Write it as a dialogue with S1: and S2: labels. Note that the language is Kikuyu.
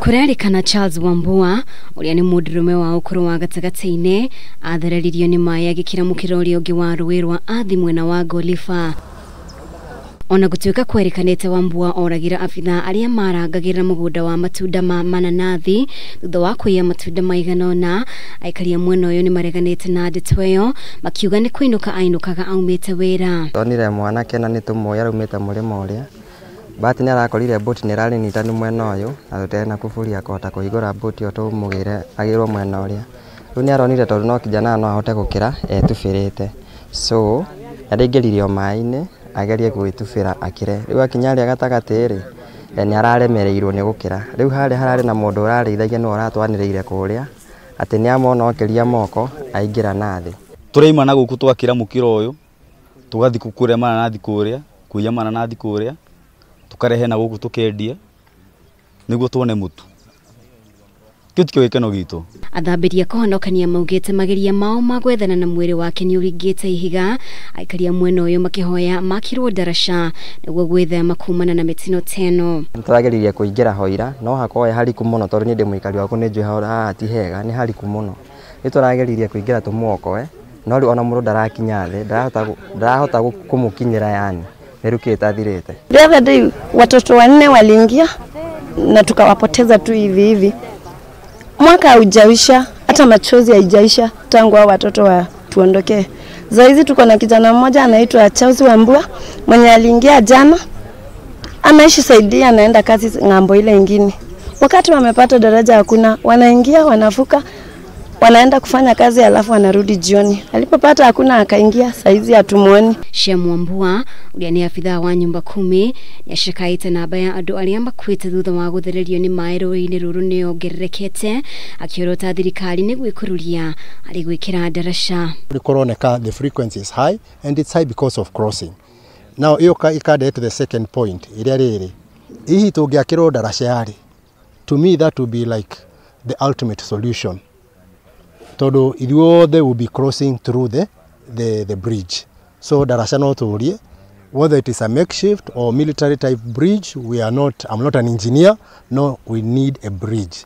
S1: Kũrerĩkana Charles Wambua ũrĩa nĩ mũndũrũme wa ũkũrũ wa gatagatĩ-inĩ athereririo nĩ maĩ agĩkĩra mũkĩra ũrĩa ũngĩ wa rũĩ rwa Athi mwena wa Golifa. Ona gũtuĩka kwerĩkanĩte Wambua oragĩra abithaa arĩa marangagĩra mũgũnda wa matunda ma mananathi thutha wa kũiya matunda maigana ũna, aikari a mwena ũyũ nĩmareganĩte na ndeto ĩyo makiuga nĩ kũinũka ainũkaga aumĩte wĩra.
S2: Tonire mwanake na nĩ tũmũĩ araumĩte mũrĩmo ũrĩa, but nĩ arakorire boti nĩ ĩrarĩ nyitanu mwena ũyũ na tũtarĩ na kuburi akahota kũhingũra boti ĩyo tũmũgĩre agĩrwo mwena ũrĩa. Rĩu nĩ aronire tondũ no kijana no ahote gũkĩra etubĩrĩte, so araingĩririo maĩ-inĩ agerie gwĩtubĩra akĩre. Rĩu akinya harĩa gatagatĩ rĩ, nĩ araremereirwo nĩ gũkĩra. Rĩu harĩa hararĩ na mũndũ ũrarĩithagia nĩwe ũratwanĩrĩire kũrĩa atĩ nĩ amona okĩria moko aingĩra na thĩ.
S3: Tũraima na gũkũ twakĩra mũkĩra ũyũ tũgathiĩ kũrĩa mananathi kũrĩa, kũiya mananathi kũrĩa, tũkarehe na gũkũ tũkendia nĩguo tuone mũtu. Kĩu tikĩo gĩkeno gitũ.
S1: Athambĩria kũhonokania maugĩte mageria mao ma gwethana na mwĩrĩ wake nĩ ũringĩte ihiga, aikari a mwena ũyũ makĩhoya makĩrwo ndaraca nĩguo gwĩthema kumana na mĩtino ta ĩno.
S2: Nĩtũrageririe kũingĩra hoira no hakorwo he hariku mũno tondũ niĩ ndĩ mũikari wa kũu nĩ njũĩ haha ti hega, nĩ hariku mũno. Nĩtũrageririe kũingĩra tũmuokoe no rĩu ona mũndũ ndarakinya thĩ, ndarahota kũmũkinyĩra yani nĩrukĩte athirĩte.
S4: The other day watoto wanne waliingia na tukawapoteza tu hivi hivi. Mwaka haujaisha, hata machozi haijaisha tangu hao watoto wa tuondokee. Saa hizi tuko na kijana mmoja anaitwa Charles Wambua mwenye aliingia jana, anaishi Saidia, anaenda kazi ng'ambo ile ingine. Wakati wamepata daraja hakuna, wanaingia wanavuka, wanaenda kufanya kazi alafu wanarudi jioni. Alipopata hakuna akaingia, saa hizi hatumuoni.
S1: Shem Wambua ũrĩa nĩ abithaa wa nyumba kumi nĩacakaĩte namba ya andũ arĩa makuĩte thutha wa gũthererio nĩ maĩ rũĩ-inĩ rũrũ nĩyongererekete, akĩorota thirikari nĩ gwĩkururia arĩ gwĩkĩra ndaraca.
S5: Kũroneka the frequency is high and it's high because of crossing. Now ĩyo ĩkandete to the second point ĩrĩa rĩrĩ hihi tũngĩakĩrwo ndaraca yarĩ, to me that would be like the ultimate solution tondũ ithuothe will be crossing through the bridge, so ndaraca no tũrie whether it is a makeshift or military type bridge. We are not, I'm not an engineer, no, we need a bridge.